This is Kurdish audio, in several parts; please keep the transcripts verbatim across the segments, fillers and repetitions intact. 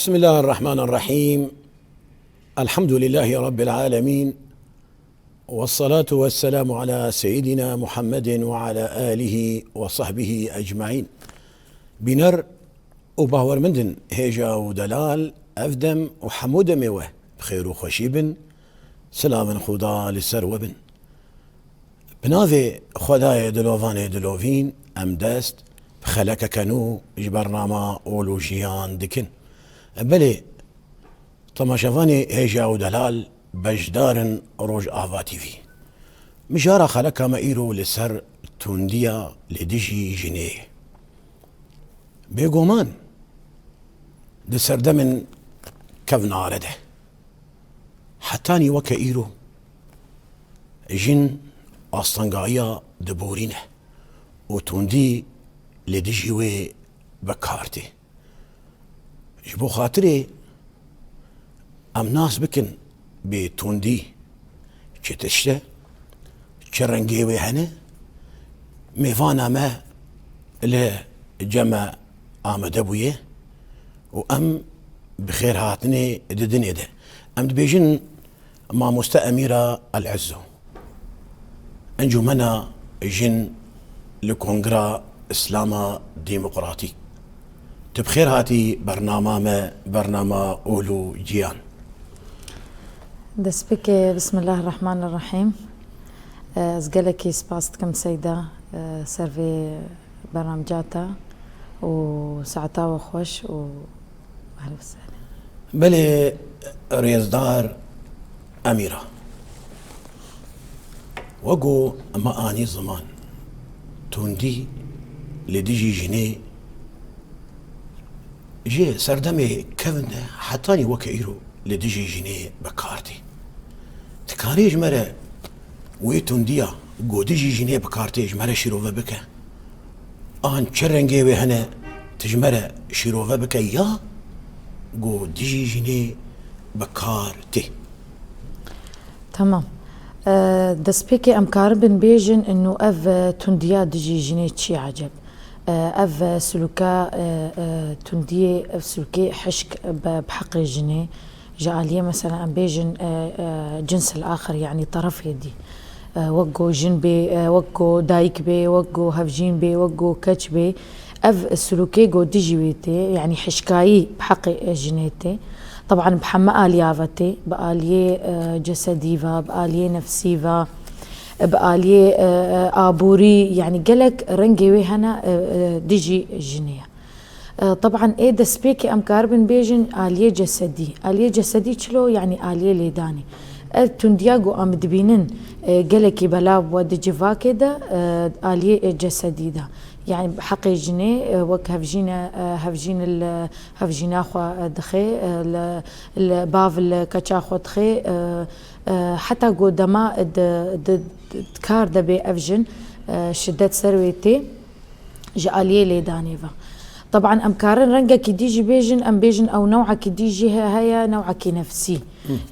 بسم الله الرحمن الرحيم. الحمد لله رب العالمين. والصلاة والسلام على سيدنا محمد وعلى آله وصحبه أجمعين. Bîner û bawermendin hêja û delal, ev dem û hemû demê we bi xêr û xweşî bin. Silavên Xuda li ser we bin. Bi navê Xwedayê dilovanê dilovîn, em dest bi xelekeke nû ji bernama Ol û Jiyan dikin. Belê, temaşevanê hêja û delal, beşdar in Rojava T V. Mijara xeleka me îro li ser tundiya li dijî jinê ye. Bêguman di serdemên kevnare de, hetanî weke îro jin astengayiya diborîne û tundî li dijî wê bi kar tê. Ji bo xatirê em nas bikin bê tundî çi tişt e, çi rengê wê hene, mêvana me li cem me amade bûye û em bi xêr hatinê di dinê de. Em dibêjin Mamoste Emîra El Ezzo, Encûmena Jin li Kongra Îslama Demokratîk. Tu bi xêr hatî bernama me, bernama Ol û Ciyan. Destpêkê, Bismillahirrahmanirrahîm. Ez gelekî spas dikim Seyda, ser vê bernamca te û saeta we xweş û ehlen we sehlen. Belê, rêzdar Emîra. Wek ku me anî ziman, tundî li dijî jinê ji serdemê kevin de hetanî weke îro li dijî jinê bi kar tê. Dikarî ji me re wê tundiya ku dijî jinê bi kar tê ji me re şîrove bike? An çi rengê wê hene, tu ji me re şîrove bike ya ku dijî jinê bi kar tê? Tamam. E, destpêkê em karibin bêjin, inu ev, e, tundiya dijî jinê çi ye eceb? E, ev, e, silûka, e, e, tundiyê, ev silûkê hişk bi, bi heqê jinê, ji aliyê mesela em bêjin, e, e, cins el axir, yanî terefê dî. E, wek ku jin bê, e, wek ku dayik bê, wek ku hevjîn bê, wek ku keç bê. Ev silûkê ku dijî wê tê, yanî hişkayî bi heqê, e, jinê tê. Teban bi heme aliya ve tê, bi aliyê, e, cesedî ve, bi aliyê nefsî ve, bi aliyê, e, e, aborî, yanî gelek rengê wê hene, e, e, dijî jinê ye. E, teban ê destpêkê em karibin bêjin aliyê cesedî. Aliyê cesedî çilo, yanî aliyê lêdanê. Ev tundiya ku em dibînin, e, gelekî belav bû di civakê de, e, aliyê, e, cesedî de. Yanî heqê jinê, e, wek hevjîne, e, hevjîn li hevjîna xwe, e, dixê, e, li, li bav li keça xwe dixê, e, e, heta ku dema di, di, di kar de bê ev jin, e, şidet ser wê tê ji aliyê lêdanê ve. Teban em karin rengekî dî jî bêjin, em bêjin ew newekî dî jî he-, heye, newekî nefsî.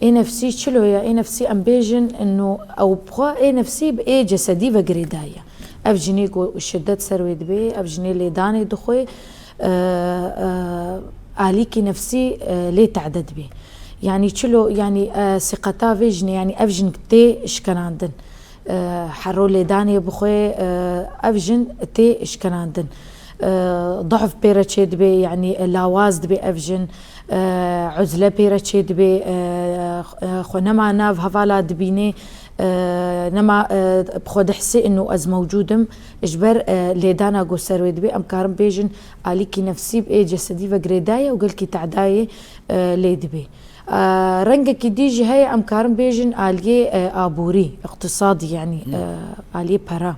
Ê nefsî çilo ye? Ê nefsî em bêjin ino ew bi xwe ê nefsî bi ê cesedî ve girêdayî ye. Ev jinê ku şidet ser wê dibê, ev jinê lêdanê dixwe, e, e, alîkî nefsî, e, lê tede dibê. Yanî çilo, yanî, e, sîqeta vê jinê, yanî ev jin tê şikenandin. E, hero lêdanê bixwe, e, ev jin tê şikenandin. E, dahf pê re çê dibê, yanî, e, lawaz dibê ev jin, e, uzle pê re çê dibê, e, e, xwe nema nav hevala dibînê, e, nema, e, bi xwe dihsê inu ez mewcûd im, ji ber, e, lêdana ku ser wê dibê, em karin bêjin alîkî nefsî bi ê cesedî ve girêdayî ye û gelkî tedayê, e, lê dibê. E, rengekî dî jî heye, em karin bêjin aliyê, e, aborî, îqtisadî, yanî, e, aliyê pera.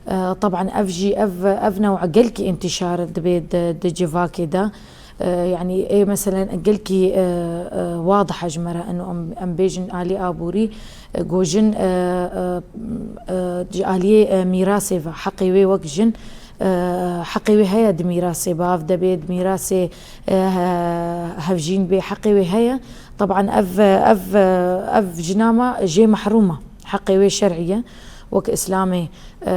E, teban ev jî, ev, ev new'a gelkî întîşar dibe di, di civakê de. E, yanî ê meselen gelkî, e, e, wadih e ji me re, eno em, em bêjin alî aborî, e, ku jin, e, e, e, ji aliyê, e, mîrasê ve, heqê wê wek jin, E, heqê wê heye di mîrasê bav de bê, di mîrasê, e, he-, hevjîn bê, heqê wê heye. Teban ev, ev, ev jina me jê mehrûm e. Heqê wê şer'î ye. Wek Îslamê, e,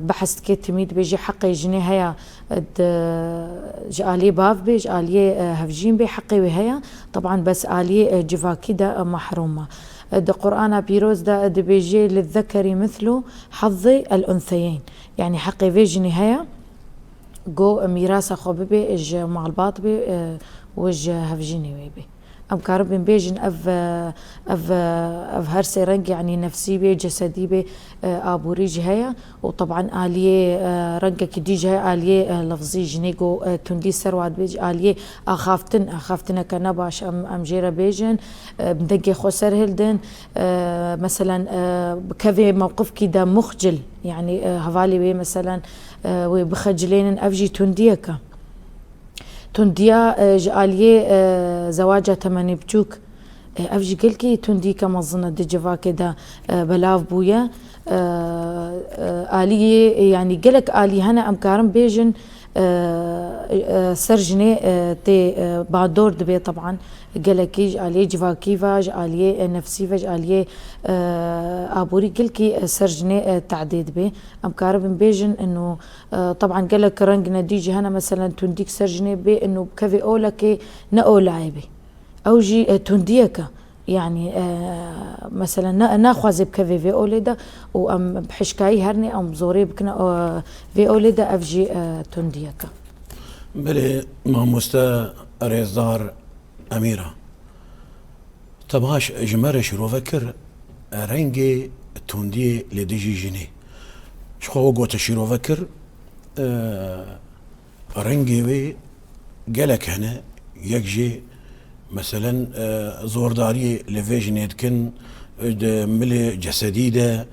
behs dike, timî dibêje heqê jinê heye, e, di, ji aliyê bav bê, ji aliyê, e, hevjîn bê, heqê wê heye. Teban bes aliyê, e, civakî de, e, mehrûm e. E, di Qur'ana Pîroz de, e, dibêje, "Lizzekerî mislu hazzî el-unseyeyn." Yanî heqê vê jinê heye, go mîrasa xwe bibe ji malbat bê, e, û ji hevjînê wê bê. Em karibin bêjin ev, e, ev, e, ev her sê reng, yanî nefsî bê, cesedî bê, e, aborî jî heye û teban aliyê, e, rengekî dî jî heye, aliyê, e, lefzî, jinê go, e, tundî ser wa dibe, aliyê axaftin, axaftineke nebaş em, em jê re bêjin, e, dengê xwe ser hildin, e, meselen, e, bi kevê mewqifkî de muxcil, yanî, e, hevalê wê, meselen, e, wê bixecilênin, ev jî tundiyek e. Tundiya, e, ji aliyê, e, zewaca temenê biçûk, e, ev jî gelkî tundiyeke mezin e di civakê de, e, belav bûye. E, e, aliyê, e, yanî gelek alî hene, em karin bêjin, e, e, ser jinê, e, tê, e, bandor dibe teban. Gelekî ji aliyê civakî ve, ji aliyê, e, nefsî ve, ji aliyê, e, aborî gelkî, e, ser jinê, e, tehdê dibe. Em karibin bêjin, ino, e, teban gelek reng nedî jî hene, meselen tundîk ser jinê bê, ino bikevê olekê ne olayê bê. Ew jî, e, tundiyek e. Yanî, e, meselen ne, naxwaze bikevê vê olê de û em bi hişkayî hernê em zorê bikine, e, vê olê de, ev jî, e, tundiyek e. Belê, mamoste rêzdar Emîra. Te baş ji me re şîrove kir, rengê tundiyê li dijî jinê. Ji xwe we gote şîrove kir, e, rengê wê gelek hene. Yek jî, meselen, e, zordariyê li vê jinê dikin, e, di milê cesedî de,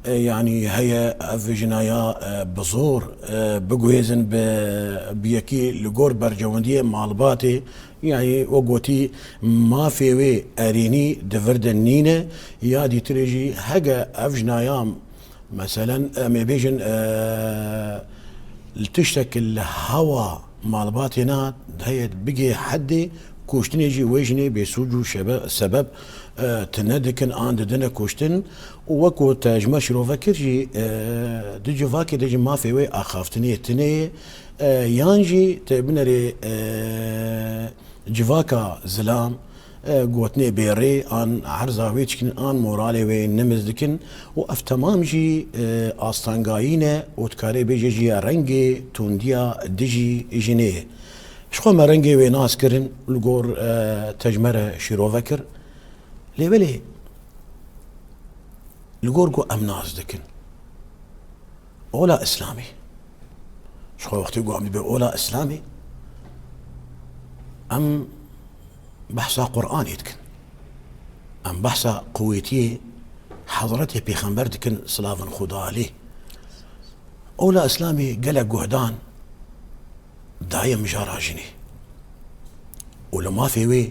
e, yanî heye ev jinaya, e, bi zor, e, biguhêzin bi, bi yekî li gor berjewendiyê malbatê, yanî we gotî mafê wê erênî di vir de nîne, ya dîtirê jî hege ev jinaya, meselen, em ê bêjin, e, li tiştek li hewa malbatê na heye bigê heddê kuştinê jî wê jinê bêsûc û şebe-, sebeb, e, tune dikin an didine kuştin û wek ku te ji me şîrove kir jî, e, di civakê de jî mafê wê axaftinê tune ye, e, yan jî te binerê, e, civaka zilam, e, gotinê bêrê an erza wê dikin an moralê wê nimiz dikin û ev temam jî, e, astengayî ne û dikarê bêje jî rengê tundiya dijî jinê ye. Ji xwe me rengê wê nas kirin, li gor, e, te ji me re şîrove kir. Lê belê, li gor ku em nas dikin, ola Îslamê. Ji xwe wextê ku em dibê ola Îslamê, em behsa Qur'anê dikin. Em behsa quwêtiyê Hezretê Pêxember dikin, silavên Xuda alê. Ola Îslamê gelek guhdan daye mijara jinê. Û li mafê wê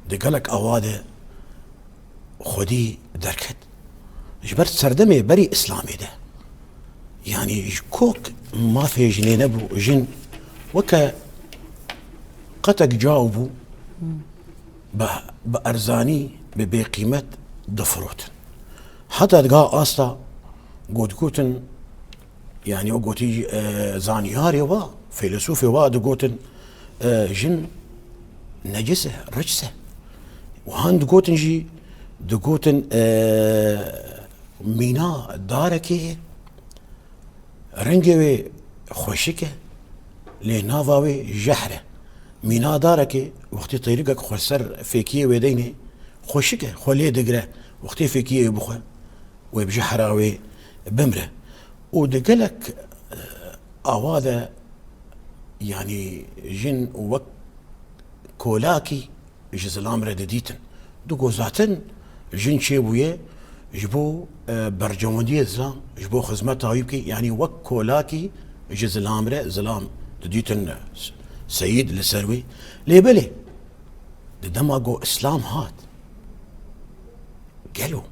di gelek awa de xwedî derket. Ji ber serdemê berî Îslamê de, yanî ji kok mafê jinê nebû, jin weke qetek caw bû, bi, bi erzanî, bi bêqîmet difirotin. Heta diga asta got gotin, yanî o gotî, e, zanyarê wa, feylesûfê wa digotin, e, jin necis e, rics e. Û han digotin jî, digotin, e, mîna darekê ye, rengê wê xweşik e, lê nava wê jehr e. Mîna darekê, wextê teyrikek xwe ser fêkiyê wê deynê, xweşik e, xwe lê digire, wextê fêkiyê wê bixwe, wê bi jehra wê bimre. Û di gelek, e, awa de, yanî jin wek kolakî ji zilam re didîtin. Digo zaten jin çêbûye ji bo, e, bercewendiyê zilam, ji bo xizmeta wî bike, yanî wek kolakî ji zilam re, zilam didîtin, e, seyîd li ser wê. Lê belê, di dema ku Îslam hat, gelo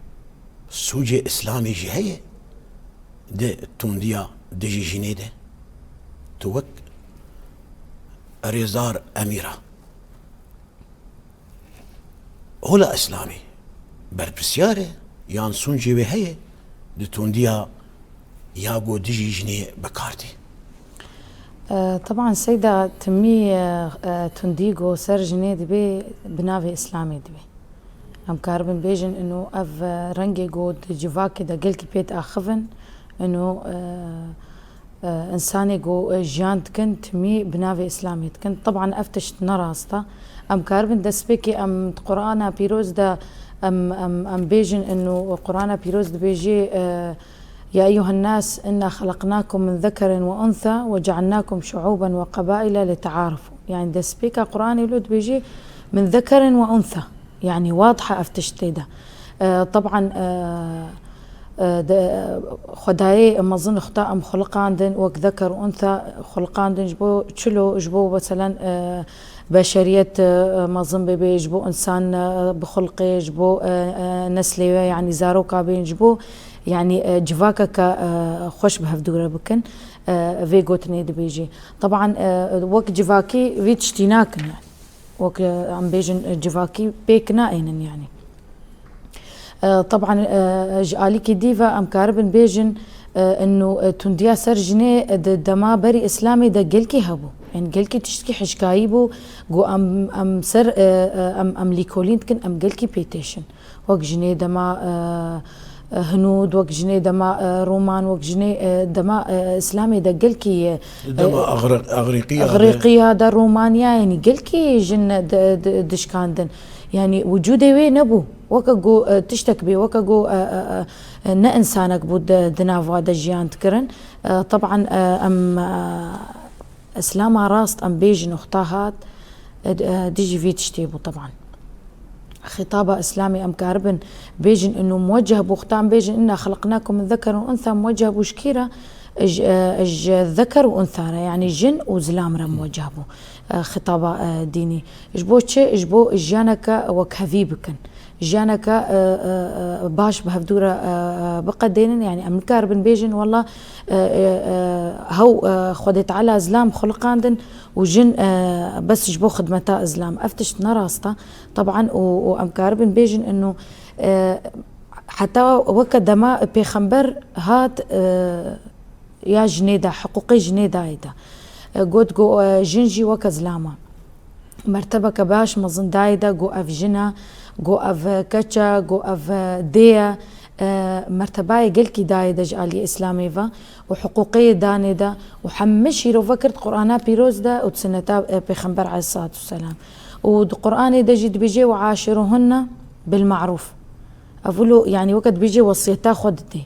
sûcê Îslamê jî heye di tundiya dijî jinê de? wek rêzdar emîra. Hola Îslamê berpirsyar e yan sûncê wê heye di tundiya ya ku dijî jinê bi kar tê? E, teban seyda timî, e, e, tundî ku ser jinê dibê bi navê Îslamê dibê. Em karibin bêjin ino ev, e, rengê ku di civakê de gelkî pê diaxivin, ino, e, e, insanê ku, e, jiyan dikin timî bi navê Îslamê dikin. Teban ev tişt ne rast e. Em karibin destpêkê em di Qur'ana Pîroz de em, em, em bêjin ino Qur'ana Pîroz dibêjê, e, يا أيها الناس إنا خلقناكم من ذكر وأنثى وجعلناكم شعوبا وقبائل لتعارفوا. Yani destpêka Qur'anê lo dibêjê من ذكر وأنثى. Yani wadiha ev tişt tê de. E, teban, e, e, de, Xwedayê mezin xwe em xuliqandin wek zeker û unsa xuliqandin ji bo çilo, ji bo meselen, e, beşeriyet, e, mezin bibe, ji bo insan, e, bixulqê, ji bo, e, e, neslê we, yani zaroka bên, ji bo, yani, e, civakeke, e, xweş bi hevdû re bikin, e, vê gotinê dibêjî. Teban, e, wek civakî vî tiştî nakin, yani. Wek, e, em bêjin, e, civakî pêk naênin, yani. E, teban, e, ji alîkî dî ve em karibin bêjin, e, ino, e, tundiya ser jinê, e, di dema berî Îslamê de gelkî hebû. Yani gelkî tiştkî hişkayî bû, ku em, em ser, e, e, em, em lîkolîn dikin, em gelkî pê têşin. Wek jinê dema, e, e, Hinûd, wek jinê dema, e, Roman, wek jinê, e, dema, e, Îslamê de gelkî, e, Dema e, Axriqiya de. Axriqiya de, Romaniya, yani gelkî jin di, di, dişkandin. Yani wicûdê wê nebû. Weke ku, e, tiştek bê, weke ku, e, e, e, ne insanek bû di, di nava de jiyan dikirin. E, teban, e, em, e, Îslama rast em bêjin uxta hat, e, d-, e, dijî vî tiştê bû teban. Xitaba Îslamê em karibin bêjin ino muweceh bû, uxta em bêjin إنا خلقناكم من ذكر وأنثى muweceh bû ji kî re? Ji, e, ji zeker û unsa re, yani jin û zilam re muweceh bû, e, xitaba, e, dînî. Ji bo çi? Ji bo jiyaneke wekhevî bikin. Jiyaneke, e, e, e, baş bi hevdû re, e, e, biqedênin. Yani em nikaribin bêjin, wela, e, e, e, hew, e, Xwedê Teala zilam xuliqandin û jin, e, bes ji bo xidmeta zilam. Ev tişt ne rast e. Teban û, û em karibin bêjin ino, e, heta weke dema pêxember hat, e, ya jinê de, hiqûqê jinê dayê de. E, got ku, e, jin jî weke zilam e. Mertebeke baş mezin dayê de, ku ev jin e, ku ev keç e, ku ev dê ye. E, mertebayê gelkî dayê de ji aliyê Îslamê ve û hiqûqê yê danê de û hemî şîrove kir di Qur'ana Pîroz de û di sineta, e, Pêxember aleyhissalatu vesselam. Û di Qur'anê de jî dibêje: وعاشروهن بالمعروف. Ev wilo, yani weke dibêje wesiyeta xwe didê.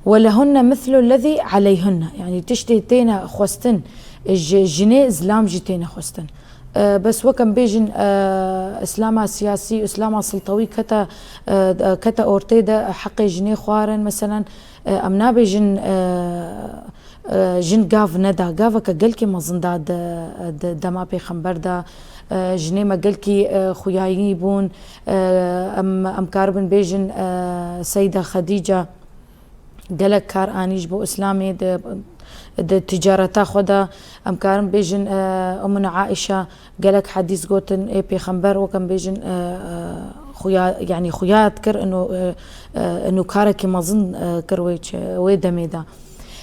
ولهن مثل الذي عليهن. Yani tiştê têne xwestin ji jinê, zilam jî têne xwestin. E, bes wek em bêjin, e, Îslama siyasî, Îslama siltewî kete, e, kete ortê de heqê jinê xwarin, meselen, e, em nabêjin, e, e, jin gav neda. Gaveke gelkî mezin da di, di dema Pêxember de, e, jinê me gelkî, e, xuyayî bûn. E, em, em karibin bêjin, e, Seyda Xedîce gelek kar anî ji bo Îslamê di, di ticareta xwe de. Em karin bêjin, e, Ummuna Aîşa gelek hedîs gotin ê Pêxember, wek em bêjin, e, e, xuya, yani xuya dikir, ino, e, e, ino karekî mezin, e, kir wê çi-, wê demê de.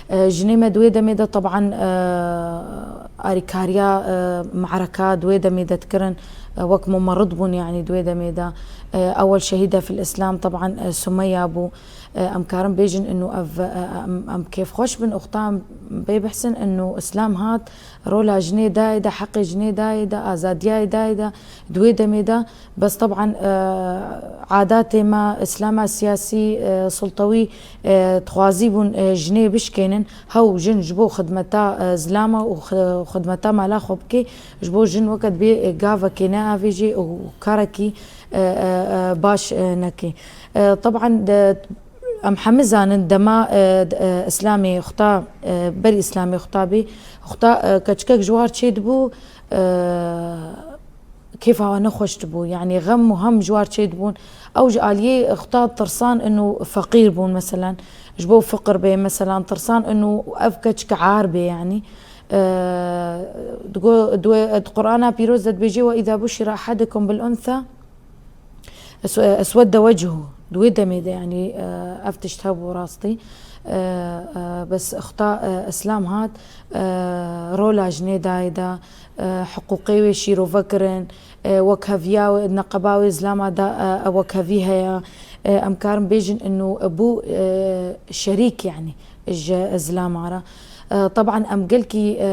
E, jinê me di wê demê de teban, e, arîkariya, e, me'reka di wê demê de dikirin, e, wek mumerid bûn, yani di wê demê de. E, ewel şehîde fil Îslam teban, e, Sumeya bû. E, em karin bêjin ino ev, e, em, em kêfxweş bin, uxta em bê bihsin ino Îslam hat, rola jinê dayê de, heqê jinê dayê de, azadiyayê dayê de, di wê demê de. Bes teban, e, adatê me, Îslama siyasî, e, sultewî, e, dixwazî bûn, e, jinê bişkênin. Hew jin ji bo xidmeta, e, zilama û xi-, xidmeta mala xwe bike, ji bo jin weke dibê, e, gavekê neavêjê û karekî, e, e, e, baş, e, neke. E, teban de, em hemî zanin dema, e, d-, e, Îslamê xuta, e, berî Îslamê xuta bî, xuta, e, keçikek ji war çêdibû, e, kêfa wan nexweş dibû. Yanî xem û hem ji war çêdibûn. Ew ji aliyê xuta tirsan ino feqîr bûn, meselen. Ji bo fiqir bê, meselan, tirsan ino ev keçik ar bê, yanî. Ee, digo-, di Qur'ana Pîroz de dibêje, "Ve îza buşşira ahadukum bil unsa eswe-, eswedde wechuhu." Di wê demê de, yanî, e, ev tişt hebû rastî. E, e, bes Xuda, e, Îslam hat, e, rola jinê dayê de, e, hiqûqê wê şîrove kirin, e, wekheviya wê, neqeba wê zilama de, e, e, wekhevî heye. E, em karin bêjin inu bû, e, şerîk, yanî, ji zilama re. E, teban em gelkî, e,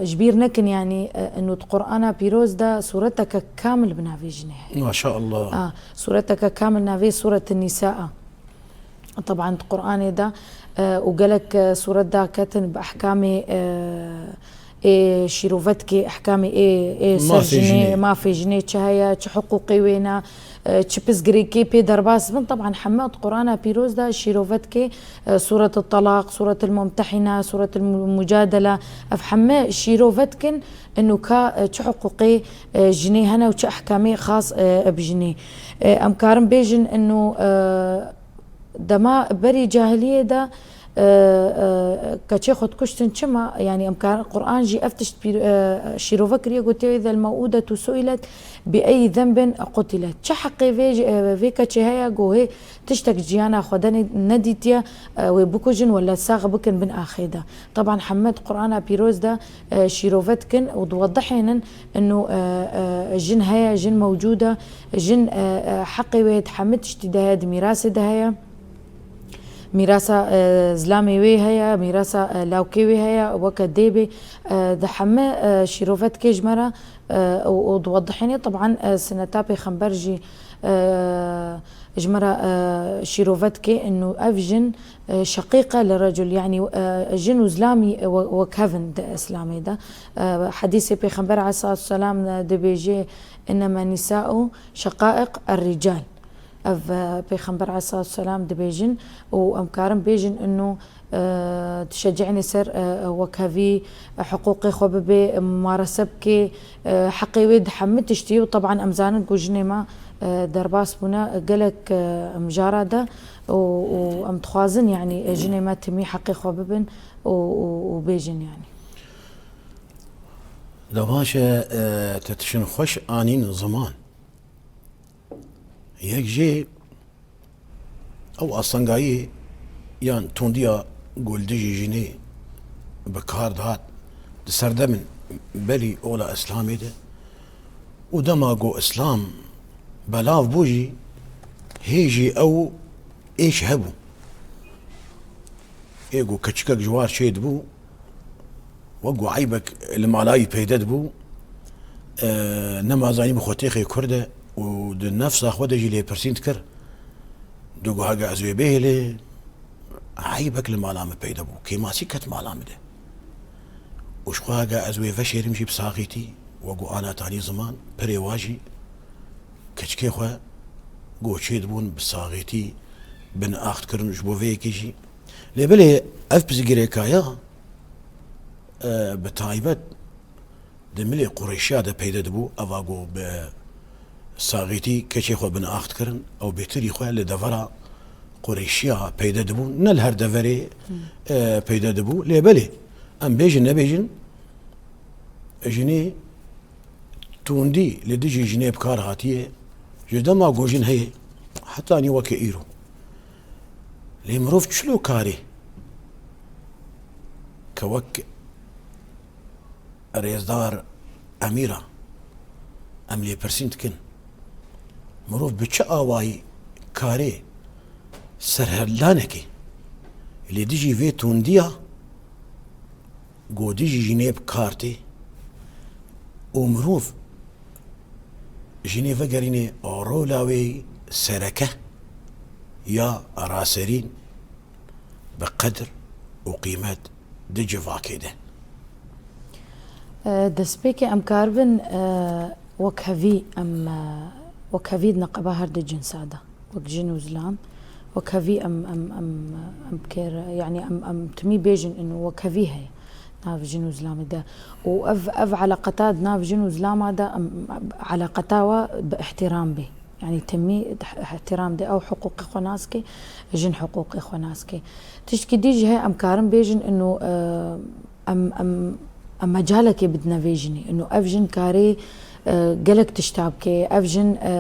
e, ji bîr nekin, yanî, e, inu di Qur'ana Pîroz de sûreteke kamil bi navê jinê heye. Maşallah. A, sûreteke kamil navê Sûret Nîsa a. Teban di Qur'anê de, e, û gelek, e, sûret daketin bi ehkamê, e, ê şîrovetkê, ehkamê ê, ê ser mafê jinê, jinê, mafê jinê çi heye, çi hiqûqê wê ne, e, çi pirsgirêkê pê derbas bin. Teban heme di Qur'ana Pîroz de şîrovetkê, e, Sûret Telaq, Sûret Mumtehîna, Sûret Mu-, Mucadele, ev heme şîrovetkin inu ka, e, çi hiqûqê, e, jinê hene û çi ehkamê xas, e, bi jinê. E, em karin bêjin inu, e, dema berî cahiliyê de, e, e, keçê xwe dikuştin. Çima? Yanî em karin, Qur'an jî ev tişt pîr-, e, şîrove kiriye, gotiye, "Ve îzel mew'ûdetu su'ilet bi eyyi zenbin qutilet." Çi heqê vê, e, vê keçê heye, ku hê tiştek jiyana xwe de ne-, nedîtiye, e, wê bikujin wela sax bikin bin axê de. Teban heme di Qur'ana Pîroz de, e, şîrove dikin û diwedihênin inu, e, e, jin heye, jin mewcûd e, jin, e, e, heqê wê di heme tiştî de heye, di mîrasê de heye. Mîrasa, e, zilamê wê heye, mîrasa, e, lawkê wê heye, weke dê bê, e, di heme, e, şîrove dike ji me re, e, û, û diwedihêne. Teban, e, sineta pêxember jî, e, ji me re, e, şîrove dike, inu ev jin, e, şeqîqe li recul, yanî, e, jin û zilamî, e, we-, wek hev in di Îslamê de. E, hedîsê pêxember aleyhissalatu vesselam, e, dibêje, "Innema nisa'u şeqaiq er-rical." Ev, e, pêxember aleyhissalatu vesselam dibêjin û em karin bêjin inu, e, dişecînê ser, e, wekhevî, e, hiqûqê xwe bibê, e, mumarese bikê, e, heqê wê di hemî tiştî û teban em zanin ku jinê me, e, derbas bûne gelek, e, mijara de û, û em dixwazin, yanî, e, jinê me timî heqê xwe bibin û, û, û bêjin, yanî. Devaşe, e, te tişin xweş anîn ziman. Yek jê ew astengayî yan tundiya ku li dijî jinê bi kar dihat di serdemên berî ola Îslamê de û dema ku Îslam belav bû jî hê jî ew êş hebû. Ê ku keçikek ji war çê dibû, wek ku eybek li mala wî peyde dibû, e, nema zanî bi xwe têxê kur de û di nefsa xwe de jî lêpirsîn dikir. Digot, hege ez wê bihêlê, eybek li mala min peyde bû. Kêmasî ket mala min de. Û ji xwe hege ez wê veşêrim jî bi saxîtî, wek ku ana tanî ziman, pirê wa jî keçikê xwe ku çê dibûn bi saxîtî bin ax dikirin ji bo vê yekê jî. Lê belê ev pirsgirêka ya, e, bi taybet di milê Qureyşiya de peyde dibû, eva ku bi saxîtî keçê xwe bin ax dikirin, ew bêtirî xwe li devera Qureyşiya peyde dibû, ne li her deverê, e, peyde dibû. Lê belê, em bêjin nebêjin, jinê tundî li dijî jinê bi kar hatiye, ji dema ku jin heye, hetanî weke îro. Lê mirov çilo karê ke wek rêzdar Emîra em lêpirsîn dikin, mirov bi çi awayî karê serhildanekê li dijî vê tundiya ku dijî jinê bi kar tê û mirov jinê vegerîne rola wê sereke ya raserîn bi qedir û qîmet di civakê de. E, destpêkê em karibin, e, wekhevî em, e, wekhevî di neqeba her du cinsa de. Wek jin û zilam, wek hevî em, em, em, em kêr, yanî em, em timî bêjin inu wek hevî heye nav jin û zilamê de. Û ev, ev eleqeta di nav jin û zilama de, em, eleqeta we bi îhtîram bê. Yanî timî îhtîram de, ew hiqûqê xwe nas ke, jin hiqûqê xwe nas ke. Tiştkî dî jî heye, em karin bêjin inu, e, em, em, em mecalekê bidine vê jinê. Ino ev jin karê, e, gelek tişta bike. Ev jin, e,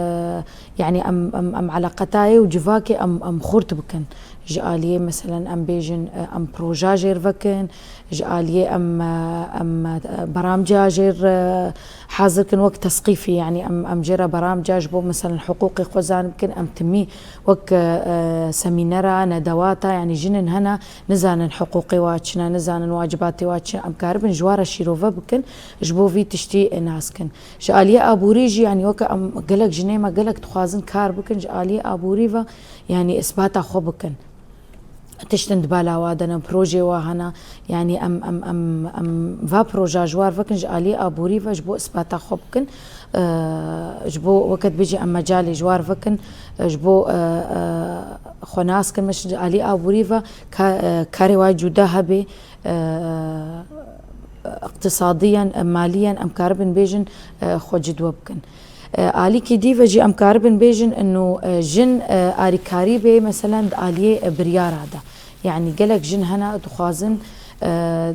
yanî em, em, em eleqetayê û civakê em, em xurt bikin. Ji aliyê, meselen, em bêjin, e, em proja jêr vekin, ji aliyê em, e, em, e, beramca jêr, e, hazir kin wek tesqîfî, yanî em, em jê re beramca ji bo, meselen, hiqûqê xwe zan bikin, em timî wek, e, e, semînera, nedewata, yanî jinin hene, nizanin hiqûqê wa çi ne, nizanin wacibatê wa çi ne. Em karibin ji wa re şîrove bikin, ji bo vî tiştî nas kin. Ji aliyê aborî jî, yanî weke em gelek jinê me gelek dixwazin kar bikin, ji aliyê aborî ve, yanî isbata xwe bikin. Tiştin di bala wa de ne, projê wa hene, yanî em, em, em, em va proja ji war vekin, ji aliyê aborî ve ji bo isbata xwe bikin. Eee, ji bo weke dibêjî em mecalê ji war vekin, e, ji bo, e, e, xwe nas kin, meşin ji alî aborî ve ka-, e, karê wa cuda hebe, e, iqtisadiyen, e, maliyen em karibin bêjin, e, xwe cidwe bikin. E, alîkî dî ve jî em karibin bêjin ino, e, jin, e, arîkarî bê, meselen di aliyê, e, biryara de. Yanî gelek jin hene dixwazin, e,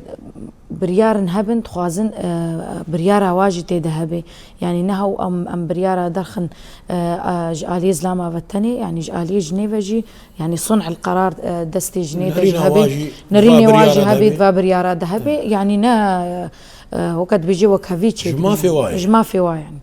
biryarin hebin, dixwazin, e, biryara wa jî tê de hebe. Yanî ne hew em, em biryara derxin, e, e, ji aliyê zilama ve tenê, yanî ji aliyê jinê ve jî, yanî sun'il qerar, e, destê jinê de jî Nerîna hebe, wa jî nerînê va wa jî biryara de hebe, hebe. Va biryara de hebe. Evet. Yanî ne, e, weke dibêjê wek hevî çê Ji mafê wa ye. Ji mafê wa yanî.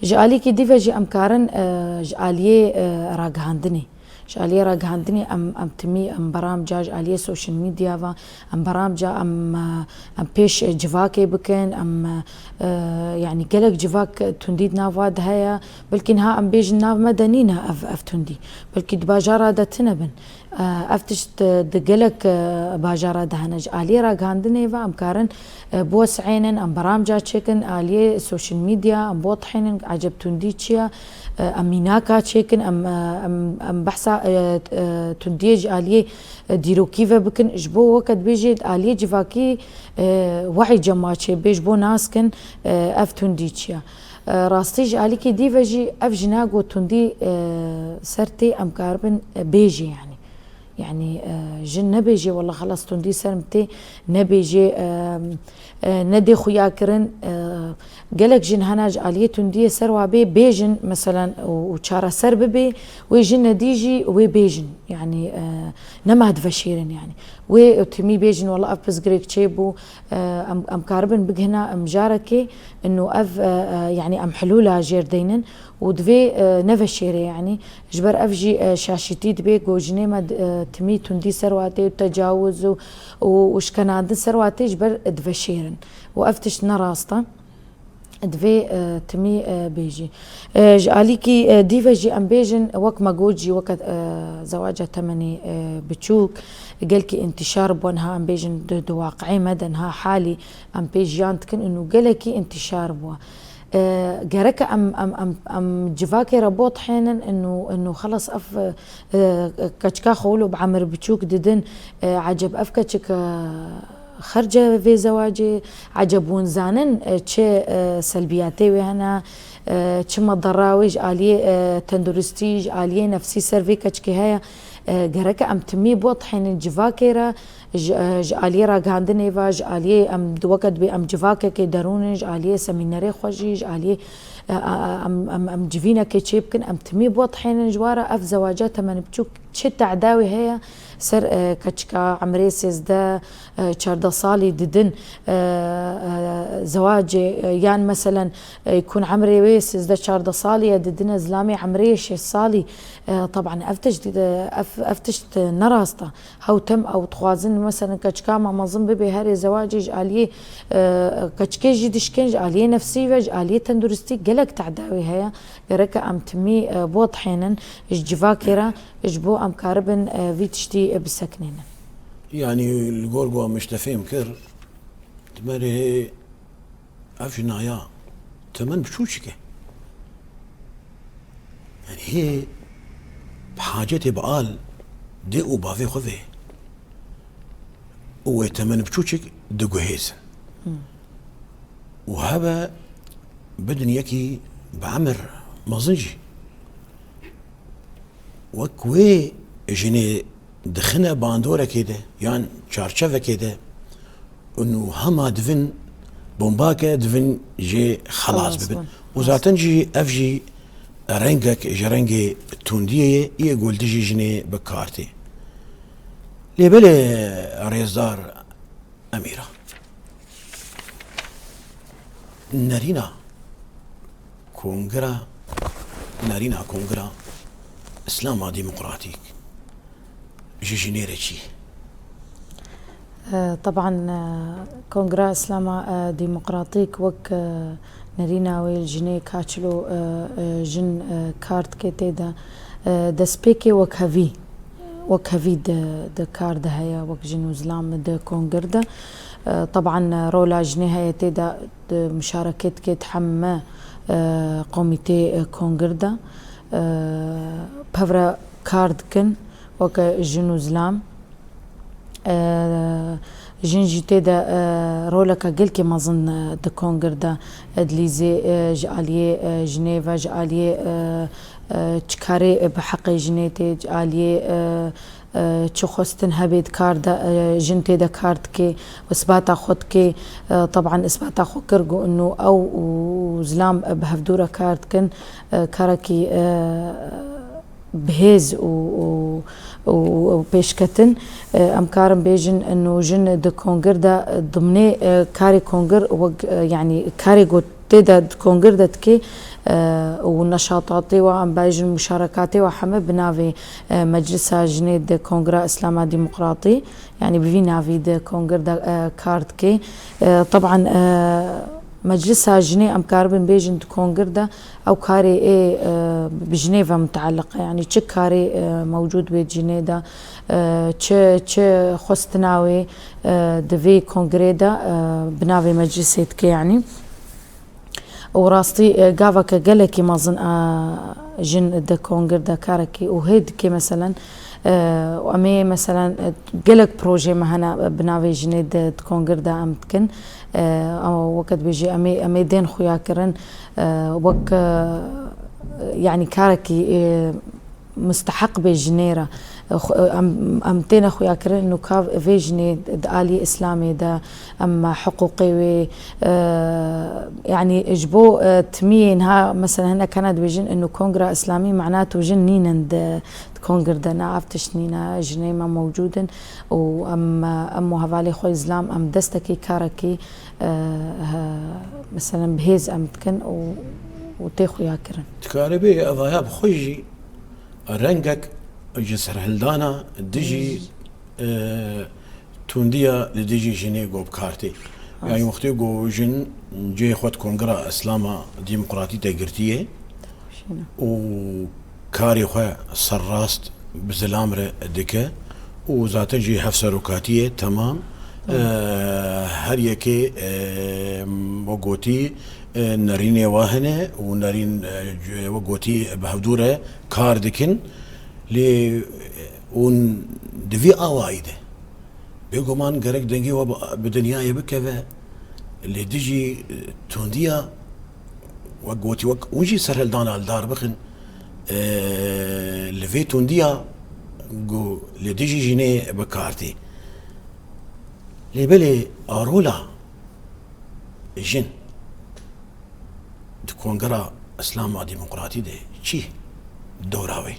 Ji alîkî dî ve jî em karin, e, ji aliyê, e, ragihandinê. Ji aliyê ragihandinê em, em timî, em beramca ji aliyê social media ve, em beramca em, e, em pêş civakê bikin, em, e, yanî gelek civak tundî di nav wa de heye. Belkî niha em bêjin nav me de nîne ev, ev tundî. Belkî di bajara de tune bin. E, ev tişt, e, di gelek, e, bajara de hene. Ji aliyê ragihandinê ve em karin, e, biwes'ênin, em beramca çêkin, aliyê social media, em botihênin, eceb tundî çi ye, e, em mînaka çêkin, em, e, em, em behsa, e, e, tundiyê ji aliyê, e, dîrokî ve bikin. Ji bo weke dibêjê di aliyê civakî, e, we'î cem wa çêbê, ji bo nas kin, e, ev tundî çi ye. E, rastî ji alîkî dî ve jî ev jina ku tundî, e, ser tê em karibin, e, bêjê yanî. Yanî, e, jin nebêjê, wela xelas tundî ser min tê, nebêjê, e, e, nedê xuya kirin, e, gelek jin hene ji aliyê tundiyê ser wa bê, bêjin, meselen, û, û çareser bibe, wê jin nedî jî wê bêjin. Yanî, e, nema diveşêrin yanî. Wê timî bêjin, wela ev pirsgirêk çêbû, e, em, em karibin bigihina em carekê, ino ev, e, e, yanî em hilûla jêr deynin û divê, e, neveşêre yanî. Ji ber ev jî, e, şaşîtî dibe ku jinê me, e, timî tundî ser wa tê û tecawuz û, û, û şikenandin ser wa tê ji ber diveşêrin. Û ev tişt ne rast e. Divê, e, timî, e, bêjî. E, ji alîkî, e, dî ve jî em bêjin, wek me got jî, weke, e, zewaca temenê, e, biçûk, gelkî întîşar bû, niha em bêjin di, di waqi'ê me de niha halî em pê jiyan dikin û gelekî întîşar bû. E, gereke em, em, em, em civakê re botihênin û, û xelas ev, e, keçika xwe wilo bi emir biçûk didin, e, eceb ev keçik, e, xerce vê zewacê, eceb hûn zanin, e, çi, e, selbiyetê wê hene, e, çi medera wê ji aliyê, e, tenduristî, ji aliyê nefsî ser vê keçikê heye. E, gereke em timî botihênin civakê re, ji, e, ji aliyê ragihandinê ve, ji aliyê em di weke dibê em civakekê derûn in, ji aliyê semînerê xwe jî, ji aliyê, e, e, e, em, em, em civînekê çêbikin, em timî botihênin ji wa re ev zewaca temenê biçûk çi teda wê heye ser, e, keçika emrê sêzdeh, e, çardeh salî didin, e, e, zewacê, e, yan meselen, e, kun emrê wê sêzdeh çardeh salî ye, didine zilamê emrê şêst salî. E, teban ev tişt, e, ev, ev tişt ne rast e. Hew tim ew dixwazin, meselen, keçika me mezin bibe herê zewacê ji aliyê, e, keçikê jî dişkin, ji aliyê nefsî ve, ji aliyê tenduristî gelek teda wê heye. Gereke em timî, e, botihênin ji civakê re, ji bo em karibin, e, vî tiştî, e, bisekinînin. Yanî li gor ku em ji te fêm kir, di me re ev jinaya temen biçûçik e. Yanî hê bi hacetê bi al dê û bavê xwe vê. Û wê temen biçûçik diguhêzin. Hmm. Û hebe bidin yekî bi emir mezin jî. Wek wê jinê dixine bandorekê de yan çarçevekê de Û hema divin bombake divin jê xelas bibin. Û zaten jî ev jî rengek ji rengê tundiyê ye, yê ku li dijî jinê bi kar tê. Lê belê rêzdar Emîra. Nerîna Kongira, nerîna Kongira Îslama Demokratîk ji jinê re çi? E, teban, e, Kongra Îslama, e, Demokratîk wek, e, nerîna wê li jinê ka çilo, e, e, jin, e, kar dike tê de, e, destpêkê wek hevî, wek hevî di, di kar de heye, wek jin û zilam di kongir de. E, teban, e, rola jinê heye tê de, di muşarekê dike di heme, e, komîtê, e, kongir de. E, pevre kar dikin weke jin û zilam. E, jin jî tê de, e, roleke gelkî mezin, e, di kongir de, e, dilîzê, e, ji aliyê, e, jinê ve, ji aliyê, e, e, çi karê, e, bi heqê jinê tê, ji aliyê, e, e, çi xwestin hebê di kar de, e, jin tê de kar dikê, isbata xwe dikê. E, teban isbata xwe kir, got, inu ew û zilam, e, bi hevdû re kar dikin, e, karekî, e, bihêz û, û, û, û pêşketin. E, em karin bêjin, inu jin di kongir de, e, dimnê, e, karê kongir wek, e, yanî karê ku tê de di kongir de dikê, e, û neşatatê wa, em bêjin muşarekatê wa heme bi navê, e, Meclisa Jinê di Kongra Îslama Demokratî, yanî bi vî navî di kongir de, e, kar dikê. E, teban, e, Meclisa Jinê em karibin bêjin di kongir de ew karê ê, e, bi jinê ve muteleq e. Yanî çi karê, e, mewcûd bê jinê de, e, çi, çi xwestina wê, e, di vê kongirê de, e, bi navê meclisê dike yanî. Û rastî, e, gaveke gelekî mezin, e, jin di kongir de karekî û hê dike meselen, e, û em ê meselen, e, gelek projê me hene, e, bi navê jinê di, di kongir de em dikin. E, ew weke dibêjî em ê, em ê dên xuya kirin, e, wek, e, yanî karekî, e, musteheq bê jinê re. Xwe-, em, em têne xuyakirin, nûka vê jinê di alî Îslamê de, em hiqûqê wê, e, yanî ji bo, e, timiyê niha, mesela hinek hene dibêjin, inu Kongra Îslamî mana tu jin nînin di, di kongir de. Na, ev tişt nîne, jinê me mewcûd in û em, em û hevalê xwe Îslam, em destekî karekî, e, he, mesela bihêz em dikin û, û tê xuyakirin. Dikarî bê evaya bi xwe jî rengek ji serhildana dijî, e, tundiya li dijî jinê ku bi kar tê. Yanî wextê ku jin cihê xwe di Kongra Îslama Demokratî de girtiye û karê xwe serrast bi zilam re dike û zaten jî hevserokatî ye temam. E, her yekê, e, we gotî, e, nerînê wa hene û nerîn, e, we gotî bi hevdû re kar dikin. Lê, e, hûn di vî awayî de bêguman gerek dengê we bi, bi dinyayê bikeve. Lê dijî, e, tundiya, wek gotî, wek hûn jî serhildana li dar bixin, e, li vê tundiya ku li dijî jinê bi kar tê. Lê belê a rola jin di Kongra Îslama Demokratî de çi dewra wê?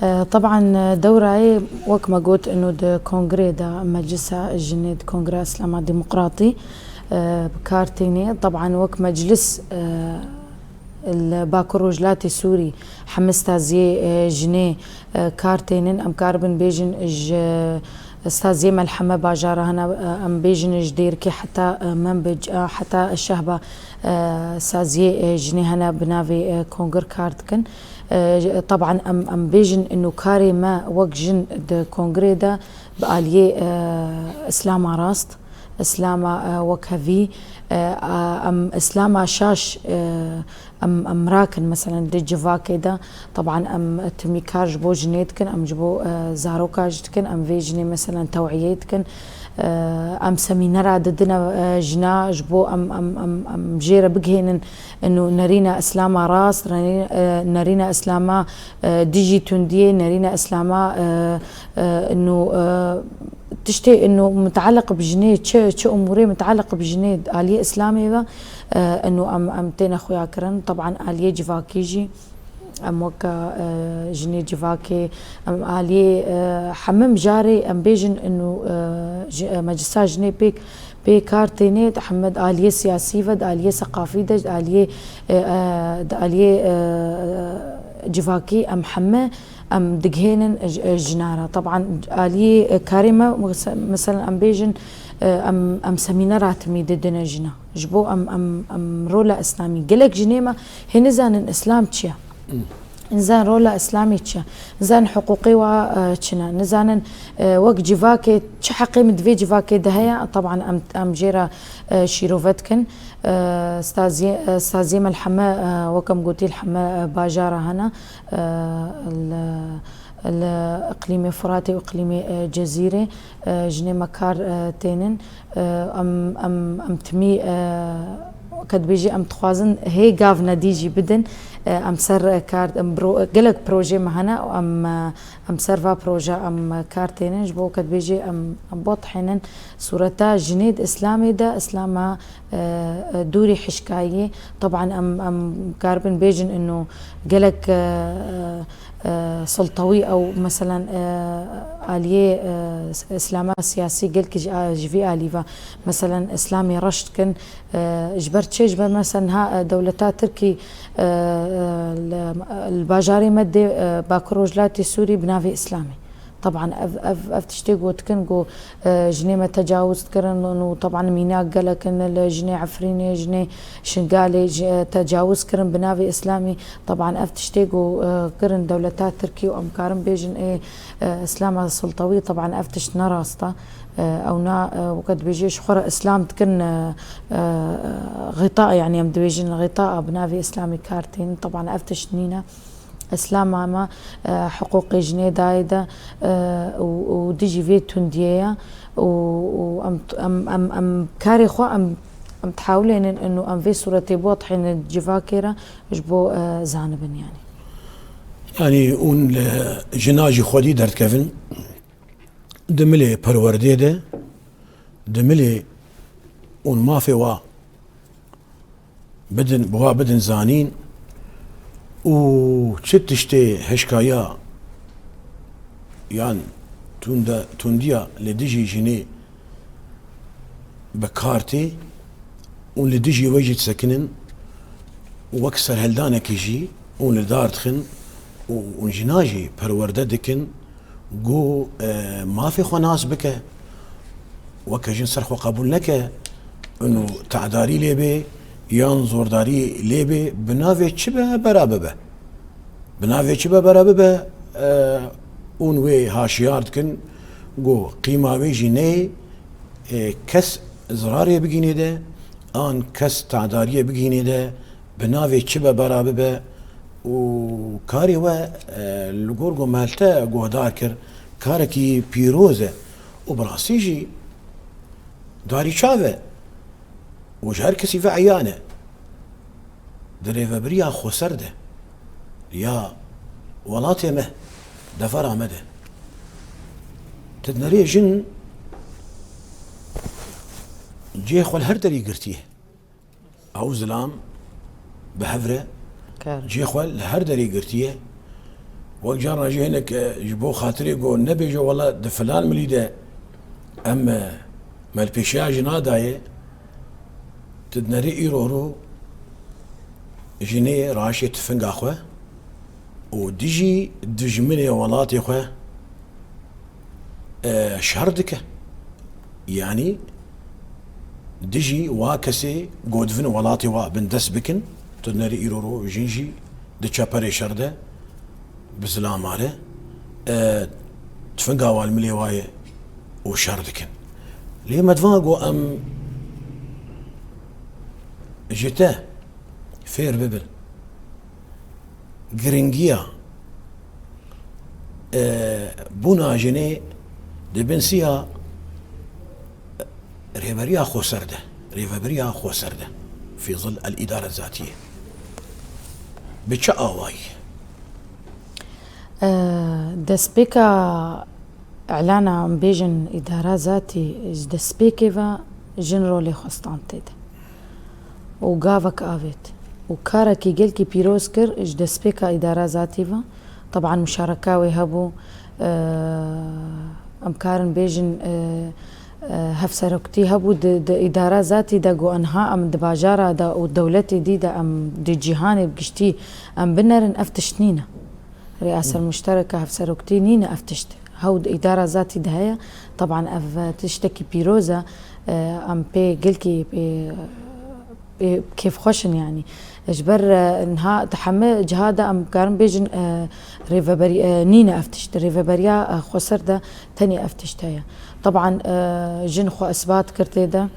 E, teban, e, dewrayê, wek me got, ino di kongrê de, Meclisa Jinê di Kongra Îslama Demokratî, e, bi kar tînê. Teban, wek meclis, e, li Bakur Rojhilatê Sûrî hemî staziyê, e, jinê, e, kar tênin. Em karibin bêjin ji staziyê Melheme bajara hene, e, em bêjin ji Dêrikê heta, e, Menbic, e, heta Şehba, e, saziyê, e, jinê hene bi navê, e, Kongir kar dikin. E, teban em, em bêjin ino karê me wek jin di Kongrê de bi aliyê, e, Îslama rast, Îslama, e, wekhevî, e, a, em Îslama şaş, e, em, em rakin, meselen di civakê de, teban em timî kar ji bo jinê dikin, em ji bo, e, zaroka jî dikin, em vê jinê meselen tewiyê dikin, e, em semînera didine, e, jina ji bo em, em, em, em jê re bigihênin, ino nerîna Îslama rast, nerî-, e, nerîna Îslama, e, dijî tundiyê, nerîna Îslama, e, e, ino, e, Tiştê inu mitealiq bi jinê, çi, çi umûrê mitealiq bi jinê di aliyê Îslamê ve, e, inu em, em têne xuyakirin. Teban aliyê civakî jî, em weke, e, jinê civakê, em aliyê, e, hemim carê em bêjin inu, e, ji, e, meclisa jinê pêk, pê kar tênê, di hemim di aliyê siyasî ve, di aliyê seqafî de, di aliyê, e, e, di aliyê, e, civakî em heme em digihênin ji, ji jinan re. Teban aliyê, e, karê me, mese-, meselen em bêjin, e, em, em semînera timî didine jina. Ji bo em, em, em rola Îslamî. Gelek jinê me hê nizanin Îslam çi ye. Nizanin rola Îslamî çi ye. Nizanin hiqûqê wa, e, çi ne. Nizanin, e, wek civakê çi heqê min di vê civakê de heye. Teban em, em jê re, e, şîrove dikin. E, staziyê, e, staziyê me li heme, e, wek em gotî li heme, e, bajara hene. E, li, li iqlîmê Furatê û iqlîmê, e, Cezîrê, e, jinê me kar, e, tênin. E, em, em, em timî, e, weke dibêjî em dixwazin hê gav nedî jî bidin. E, em ser, e, kar, em bro-, gelek projê me hene û em, e, em ser va proje em, e, kar tênin. Ji bo weke dibêjî em, em botihênin sûreta jinê di Îslamê de, Îslama, e, e, dûrî hişkayî. Teban em, em karibin bêjin inu gelek, e, e, e, siltewî ew, meselen, e, aliyê, e, Îslama siyasî gelkî ji, a, ji vî alî ve, meselen, Îslamê reş dikin. E, ji ber çi? Ji ber, meselen, ha, e, dewleta Tirkî, e, e, li, li bajarê me dê, e, Bakur Rojhilatê Sûrî bi navê Îslamê. Teban ev, ev, ev tiştê gotikin ku, e, jinê me tecawuz dikirin û teban mînak gelek in li jinê Efrînê, jinê Şingalê, ji, e, tecawuz kirin bi navê Îslamî. Teban ev tiştê ku, e, kirin dewleta Tirkî û em karin bêjin ê, e, Îslama siltewî, teban ev tişt ne rast e. E, ew na, e, weke dibêjê ji xwe re Îslam dikin, e, e, xîta, yanî em dibêjin xîta bi navê Îslamî kar tên. Teban ev tişt nîne. Îslama me, e, hiqûqê jinê dayê de, e, û, û dijî vê tundiyê ye û, û em, em, em, em karê xwe em, em dihewlênin inu em vê sûretê botihênin civakê re ji bo, e, zanibin yanî. Yanî hûn li jina jî xwedî derdikevin, di milê perwerdê de, di milê hûn mafê wa bidin, bi wa bidin zanîn û çi tiştê hişkaya yan tunde-, tundiya li dijî jinê bi kar tê û li dijî we jî disekinin û wek serhildanekî jî hûn li dar dixin û hûn jina jî perwerde dikin. Got, e, mafê xwe nas bike. Weke jin ser xwe qebûl neke. Û te'darî lê bê, yan zordarî lê bê, bi navê çi be bera bibe. Bi navê çi be bera bibe, e, ûn wê haşiyar dikin. Got, qîma wê jî neyê, e, kes zirarê bigînê de, an kes te'dariyê bigînê de, bi navê çi be bera bibe û karê we, e, li gor ku me li te guhdar kir, karekî pîroz e û bi rastî jî darî çav e û ji her kesî ve eyan e. Di rêvebiriya xweser de ya welatê me, devera me de, tu dinerê jin cihê xwe li her derî girtiye. Ew zilam bi hev re Kar. cihê xwe li her derê girtiye. Wek carna jî hinek, e, ji bo xatirê ku nebêje wele di filan milî de em, e, me li pêşiya jina daye, tu dinerê îro ro jinê raşê tifinga xwe û dijî dijminê welatê xwe e, şer dike. Yanî dijî wa kesê ku divin welatê wa bindest bikin, tu nerê îro ro jin jî di çeperê şer de bi zilamare, e, tifinga wa li milê wa ye û şer dikin. Lê me divan ku em ji te fêr bibin. Giringiya, e, bûna jinê di bin siya rêveriya xweser de, rêvebiriya xweser de, fî zil el îdare zatiyê. Bi çi awayî? E, destpêka Îlana em bêjin îdara zatî ji destpêkê ve jin rolê xwe stand tê de û gavek avêt û karekî gelkî pîroz kir ji destpêka îdara zatî ve. Teban muşareka wê hebû, e, em karin bêjin, e, e, hevseroktî hebû di, di îdara zatî de, got, enha em di bajara de û dewletê dî de, em di cîhanê bi giştî em binerin, ev tişt nîne. Riyasa muştereka hevseroktî nîne ev tişt. Hew di îdara zatî de heye. Teban ev tiştekî pîroz e. E, em pê gelkî pê, pê kêfxweş in yanî. Ji ber, e, niha di heme ciha de em karin bêjin, e, rêveberî, e, nîne ev tişt. Rêveberiya, e, xweser de tenê ev tişt heye. Teban, e, jin xwe isbat kir tê de.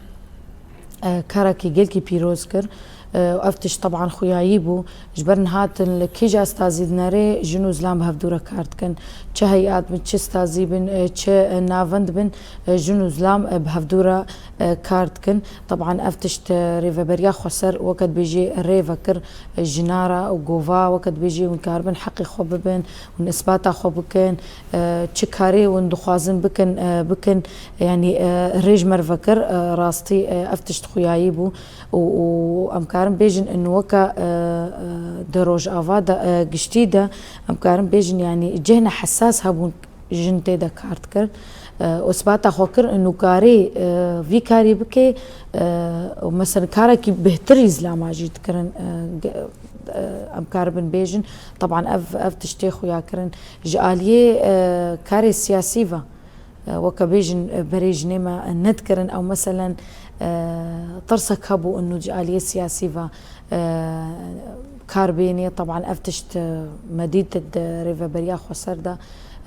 E, karekî gelkî pîroz kir. E, ev tişt teban xuyayî bû. Ji ber niha tu li kîja stazî dinerê, jin û zilam bi hevdû re kar dikin. Çi heyat bin, çi stazî bin, e, çi, e, navend bin, e, jin û zilam, e, bi hevdû re, e, kar dikin. Teban ev tişt, e, rêveberiya xweser weke dibêjê rê vekir, e, jina re û gova, weke dibêjê hûn karibin heqê xwe bibin, hûn isbata xwe bikin, e, çi karê hûn dixwazin bikin, e, bikin, yanî, e, rê ji me re vekir, e, rastî, e, ev tişt xuyayî bû û, û em karin bêjin in weke, e, e, di Rojava de, e, giştî de em karin bêjin, yanî cihna hesas hebûn jin tê de kar dikir. E, û isbata xwe kir in û karê, e, vî karî bike, e, û mesela karekî bêhtirî zilama jî dikirin, e, ge-, e, em karibin bêjin. Teban ev, ev tiştê xuya kirin. Ji aliyê, e, karê siyasî ve, e, weke bêjin, e, berê jinê me nedikirin, ew meselen, e, tirsek hebû û ji aliyê siyasî ve, e, kar bênê. Teban ev tişt, e, me dît di rêveberiya xweser de,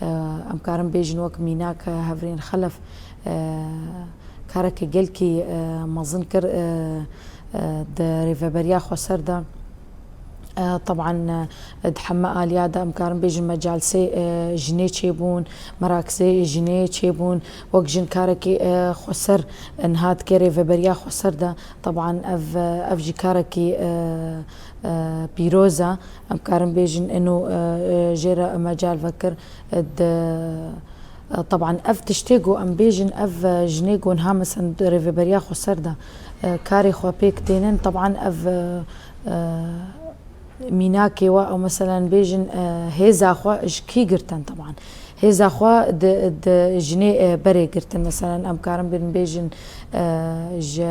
e, em karin bêjin wek mînak, e, Hevrên Xelef, e, karekî gelkî, e, mezin kir, e, e, di rêveberiya xweser de. E, teban, e, di heme aliya de em karin bêjin mecalsê, e, jinê çêbûn, merakzê jinê çêbûn, wek jin karekî, e, xweser, e, niha dike rêveberiya xweser de. Teban ev, e, ev jî karekî, e, e, pîroz e. Em karin bêjin ino, e, e, jê re mecal vekir, e, di E, teban ev tiştê ku em bêjin, ev, e, jinê ku niha mesela di rêveberiya xweser de, e, karê xwe pêk tênin, teban ev, e, e, mînakê we, ew meselen bêjin, e, hêza xwe ji kî girtin teban. Hêza xwe di, di jinê, e, berê girtin. Meselen em karin bin bêjin, e, ji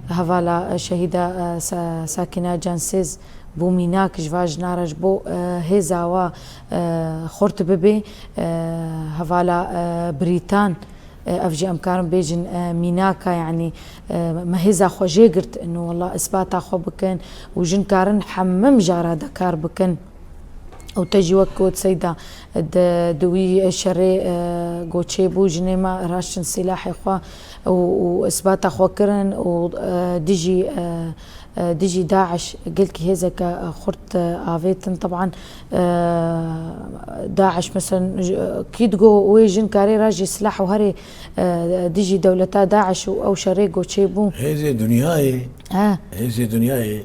hevala, e, şehîda, e, Sa-, Sakîna Cansêz, bû mînak ji va jina re, ji bo, e, hêza wa, e, xurt bibe, e, hevala, e, Brîtan, e, ev jî em karin bêjin, e, mînaka, yanî, e, me hêza xwe jê girt, ino wela isbata xwe bikin û jin karin hemî mijara de kar bikin. Û te jî wek got Seyda, di, di wî şerê, e, goçê bû, jinê me raştin sîlahê xwe û, û isbata xwe kirin û, e, dijî, e, e, dijî DAIŞ gelkî hêzeke, e, xurt, e, avêtin. Teban, e, DAIŞ, meselen, j-, kî digo wê jin karê rajî silah û herê, e, dijî dewleta DAIŞ û ew şerê goçê bû. Hêzê dinyayê, He. hêzê dinyayê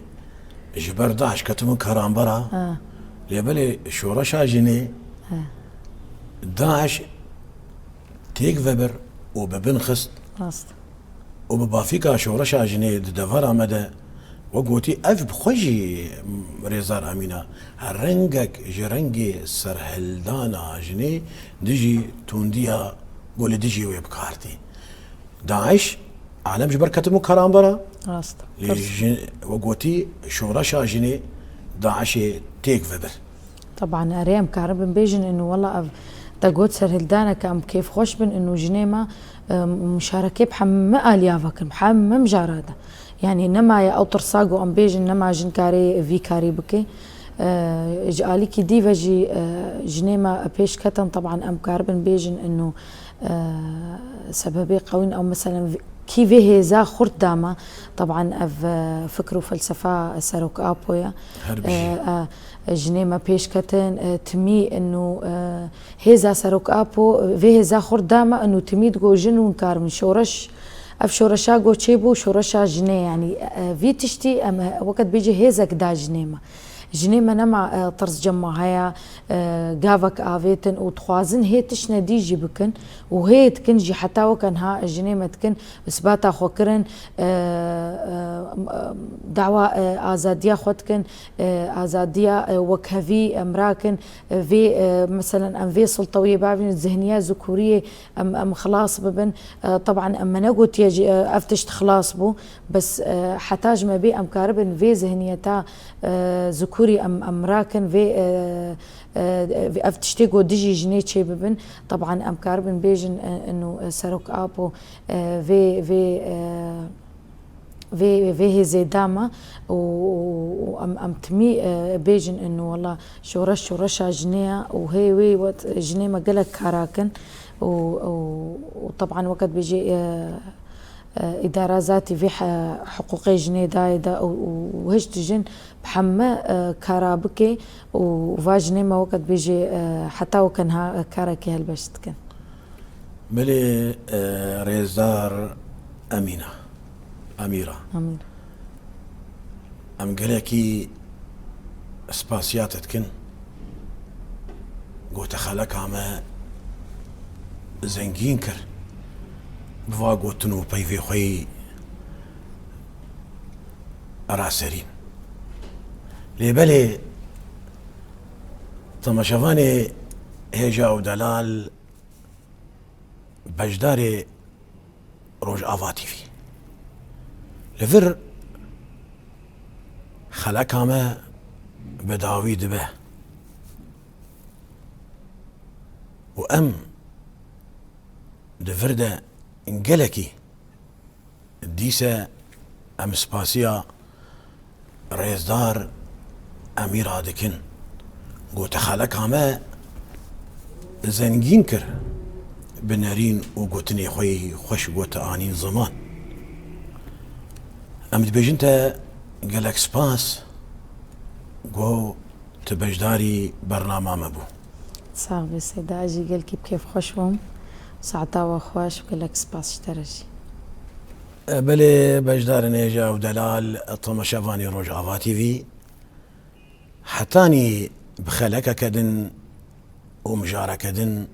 ji ber DAIŞ ketibûn karanbera. He. Lê belê şoreşa jinê He. DAIŞ têk vebir û bi bin xist. Rast. û bi bafîka şoreşa jinê di devera me de, we gotî, ev bi xwe jî rêzdar Emîn e. Rengek ji rengê serhildana jinê dijî tundiya ku li dijî wê bi kar tê. DAIŞ, alem ji ber ketibû karanbera. Rast. Lê Tirs. jin, we gotî, şoreşa jinê DAIŞê têk vebir. Teban, erê, em karibin bêjin, ino wela ev te got serhildaneke, em kêfxweş bin, ino jinê me, e, muşarekê bi hemî aliya vekin, bi hemî mijara de. Yanî nemaye ew tirsa ku em bêjin, nema jin karê vî karî bike. E, ji alîkî dî ve jî, e, jinê me pêş ketin, teban em karibin bêjin, ino, e, sebebê qewîn ew, meselen, vî-, kî vê hêza xurt da me, teban ev, e, fikr û felsefa Serok Apo ye. Her bijî. E, e, jinê me pêş ketin, e, timî ino, e, hêza Serok Apo, vê hêza xurt da me, ino timî digo jin hûn karibin şoreş, ev şoreşa goçê bû, şoreşa jinê, yanî, e, vî tiştî em, e, weke dibêjî hêzek da jinê me. Jinê me nema, e, tirz cem ma heye, e, gavek avêtin û dixwazin hê tiştine dî jî bikin û hê dikin jî heta weke niha jinê me dikin, isbata xwe kirin, e, e, dawa, e, azadiya xwe dikin, e, azadiya, e, wekhevî em rakin, e, vê, e, meselen em vê siltewiyê bavînin, zihniya zikûriyê em, em xilas bibin. E, teban em me negotiye jî, e, ev tişt xilas bû, bes, e, heta ji me bê em karibin vê zihniyeta, e, zikûrî em, em rakin, vê, e, e, ev tiştê ku dijî jinê çê bibin. Teban em karibin bêjin, e, inu, e, Serok Apo, e, vê, vê, e, vê, vê hêzê da me û, û, û em, em timî, e, bêjin inu wela şoreş şoreşa jinê ye û hê wê wet jinê me gelek kara kin û, û, û teban weke dibêjê, e, e, îdara zatî vê he-, hiqûqê jinê dayê de û, û, û hişt jin bi heme, e, kara bike û va jinê me weke dibêjê, e, heta weke niha, e, karekê helbeş dikin. Belê, e, rêzdar Emîna, Emîra. Emîra. Em gelekî spasiya te dikin. Gote xeleka me zengîn kir. Bi va gotin û peyvê xwe yî raserîn. Lê belê temaşevanê hêja û delal beşdarê Rojava T V. Li vir xeleka me bi dawî dibe û em di vir de gelekî dîse em spasiya rêzdar Emîra dikin. Gote xeleka me zengîn kir, bi nerîn û gotinê xwe yî xweş gote anîn ziman. Em dibêjin te gelek spas, go tu beşdarî bernama me bû. Sax bî Seyda, ez jî gelkî bi kêfxweş bûm. Saeta we xweş û gelek spas ji te re jî. E, belê, beşdarên hêja û delal, temaşevanê Rojava T V, hetanî bi xelekeke din û mijareke din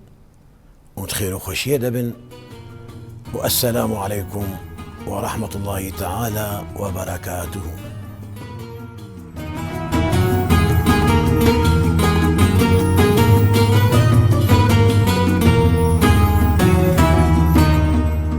û di xêr û xweşiyê de bin û esselamu aleykum we rahmetullahî teala we berekatuhu.